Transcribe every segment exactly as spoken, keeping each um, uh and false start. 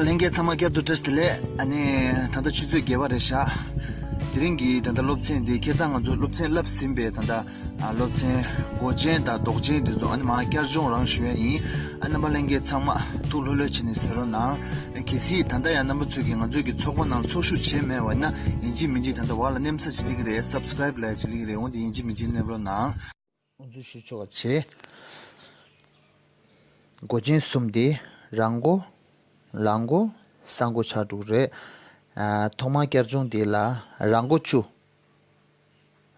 ལྷན་རྒྱས་ཚང་མ་བསྐྱར་དུ་བཀྲ་ཤིས་བདེ་ལེགས། ཨ་ནི་ད་ལྟ་ཆུ་ཚོད་བརྒྱད་པ་རེད་ཤག་དེ་རིང་གི་ད་ལྟ་སློབ་ཚན་འདི་ཁ་སང་ང་ཚོ་སློབ་ཚན་བསླབས་ཟིན་པའི་ད་ལྟ་ཨ་སློབ་ཚན་མགོ་ཅན་དང་འདོགས་ཅན་འདི་ཚོ་ཨ་ནི་མར་བསྐྱར་སྦྱོང་རང་ཞུ་ཡ་ཡིན། ཨ་རྣམ་པ་ལྷན་རྒྱས་ཚང་མ་ཐུགས་ལྷོད་ལྷོད་བྱས་ནས་གཟིགས་རོགས་གནང་། ཨ་གལ་སྲིད་ད་ལྟ་ཡང་རྣམ་པ་ཚོས་ཀྱིས་ང་ཚོའི་གི་ཚོགས་པ་ནང་ཚོགས་ཞུགས་བྱས་མེད་པ་ན་ཡིན་གཅིག་མིན་གཅིག་ད་ལྟ་འོག་ལ་མནན་ས་ཅིག་སླེབས་ཀྱི་རེད། སབ་སི་ཀ་རེབ་ལབ་ཡ་ཅིག་སླེབས་ཀྱི་རེད། འོ་འདི་ཡིན་གཅིག་མིན་གཅིག་མནན་རོགས་གནང་། དབུ་འཛུལ་ཞུ་ཆོག་པ་བྱེད། མགོ་ཅན་གསུམ་དེ་རང་མགོ། ལག་མགོ། ས་མགོ་ཆགས་འགྲོ་གི་རེད། ཨ་ཐོག་མར་བསྐྱར་སྦྱོང་དེ་ལ་ར་མགོ་བཅུ།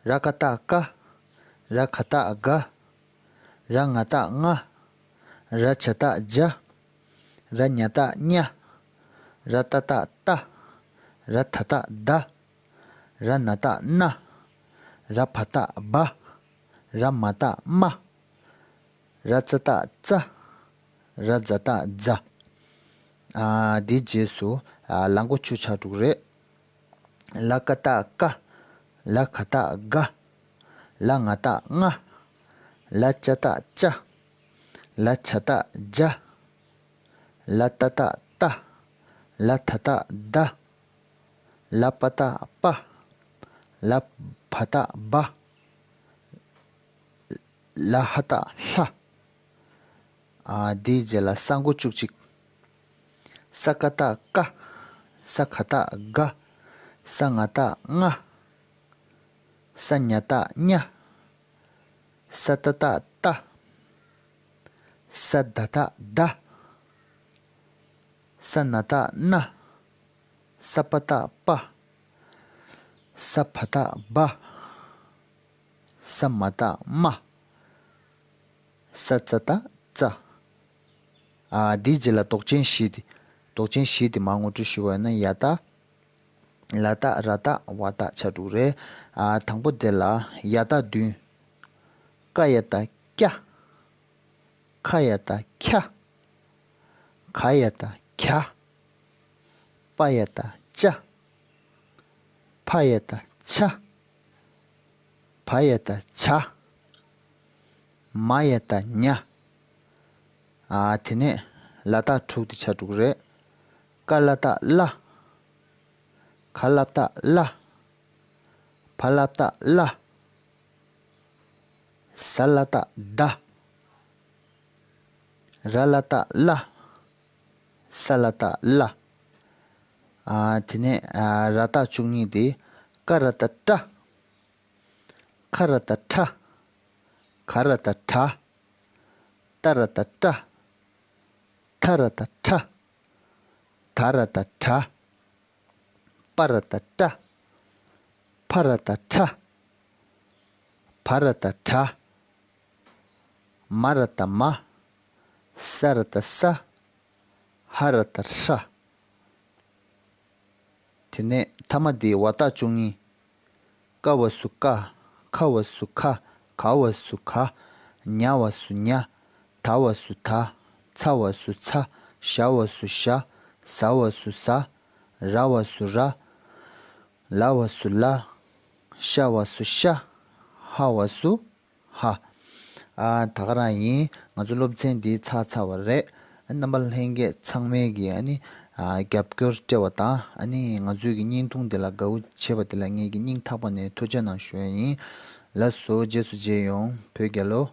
ར་ཀ་བཏགས་རྐ། ར་ག་བཏགས་རྒ། ར་ང་བཏགས་རྔ། ར་ཇ་བཏགས་རྗ། ར་ཉ་བཏགས་རྙ། ར་ཏ་བཏགས་རྟ། ར་ད་བཏགས་རྡ། ར་ན་བཏགས་རྣ། ར་བ་བཏགས་རྦ། ར་མ་བཏགས་རྨ། ར་ཙ་བཏགས་རྩ། ར་ཛ་བཏགས་རྫ། ཨ་དེའི་རྗེས་སུ་ཨ་ལ་མགོ་བཅུ་ཆགས་འགྲོ་གི་རེད། ལ་ཀ་བཏགས་ཀ། ལ་ག་བཏགས་ག། ལ་ང་བཏགས་རྔ། ལ་ཅ་བཏགས་རྕ། ལ་ཇ་བཏགས་རྗ། ལ་ཏ་བཏགས་རྟ། ལ་ད་བཏགས་རྡ། ལ་པ་བཏགས་རྤ། ལ་བ་བཏགས་རྦ། ལ་ཧ་བཏགས་ལྷ། ཨ་དེའི་རྗེས་ལ་ས་མགོ་བཅུ་གཅིག་ས་ཀ་བཏགས་སྐ། ས་ག་བཏགས་སྒ། ས་ང་བཏགས་སྔ། ས་ཉ་བཏགས་སྙ། ས་ཏ་བཏགས་རྟ། ས་ད་བཏགས་རྡ། ས་ན་བཏགས་རྣ། ས་པ་བཏགས་རྤ། ས་བ་བཏགས་རྦ། ས་མ་བཏགས་རྨ། ས་ཙ་བཏགས་རྩ། ཨ་འདིའི་རྗེས་ལ་འདོགས་ཅན་བཞི་དེ། འདོགས་ཅན་བཞི་དེ་མར་ངོ་སྤྲོད་ཞུ་བ་ཡིན་ན་ཡ་བཏགས། ལ་བཏགས་ར་བཏགས་ཝ་བཏགས་ཆགས་འགྲོ་གི་རེད། ཨ་དང་པོ་དེ་ལ་ཡ་བཏགས་བདུན། ཀ་ཡ་བཏགས་ཀྱ། ཁ་ཡ་བཏགས་ཁྱ། ག་ཡ་བཏགས་གྱ། པ་ཡ་བཏགས་པྱ། ཕ་ཡ་བཏགས་ཕྱ། བ་ཡ་བཏགས་བྱ། མ་ཡ་བཏགས་མྱ། ཨ་དེ་ནས་ལ་བཏགས་དྲུག་དེ་ཆགས་འགྲོ་གི་རེད། ཀ་ལ་བཏགས་ཀླ། ག་ལ་བཏགས་གླ། བ་ལ་བཏགས་བླ། ཟ་ལ་བཏགས་སྡ། ར་ལ་བཏགས་རླ། ས་ལ་བཏགས་སླ། ཨ་དེ་ནས་ཨ་ར་བཏགས་བཅུ་གཉིས་དེ། ཀ་ར་བཏགས་ཀྲ། ཁ་ར་བཏགས་ཁྲ། ག་ར་བཏགས་གྲ། ཏ་ར་བཏགས་ཏྲ། ཐ་ར་བཏགས་ཐྲ། ད་ར་བཏགས་དྲ། པ་ར་བཏགས་པྲ། ཕ་ར་བཏགས་ཕྲ། བ་ར་བཏགས་བྲ། མ་ར་བཏགས་མ། ས་ར་བཏགས་ས། ཧ་ར་བཏགས་ཧྲ། དེ་ནས་ཐ་མ་འདི་ཝ་བཏགས་བཅུ་གཉིས། ཀ་བ་སུ་ཀ། ཁ་བ་སུ་ཁ། ག་བ་སུ་ག། ཉ་བ་སུ་ཉ། ད་བ་སུ་ད། ཚ་བ་སུ་ཚ། ཞ་བ་སུ་ཞ། ཟ་བ་སུ་ཟ། ར་བ་སུ་ར། ལ་བ་སུ་ལ། ཤ་བ་སུ་ཤ། ཧ་བ་སུ་ཧ། ཨ་ད་ག་རང་ཡིན། ང་ཚོ་སློབ་ཚན་འདི་ཚར་ཚར་བ་རེད། རྣམ་པ་ལྷན་རྒྱས་ཚང་མས་ཀྱི་ཨ་ནི་ཨ་རྒྱབ་སྐྱོར་སྤྲད་པ་དང་ཨ་ནི་ང་ཚོའི་གི་བརྙན་ཐུང་འདི་ལ་དགའ་བོ་བྱས་པ་དེ་ལ་ངས་ཀྱི་སྙིང་ཐག་པ་ནས་ཐུགས་རྗེ་གནང་ཞུ་ཡ་ཡིན། ལགས་སོ། རྗེས་སུ་མཇལ་ཡོང་། བོད་རྒྱལ་ལོ།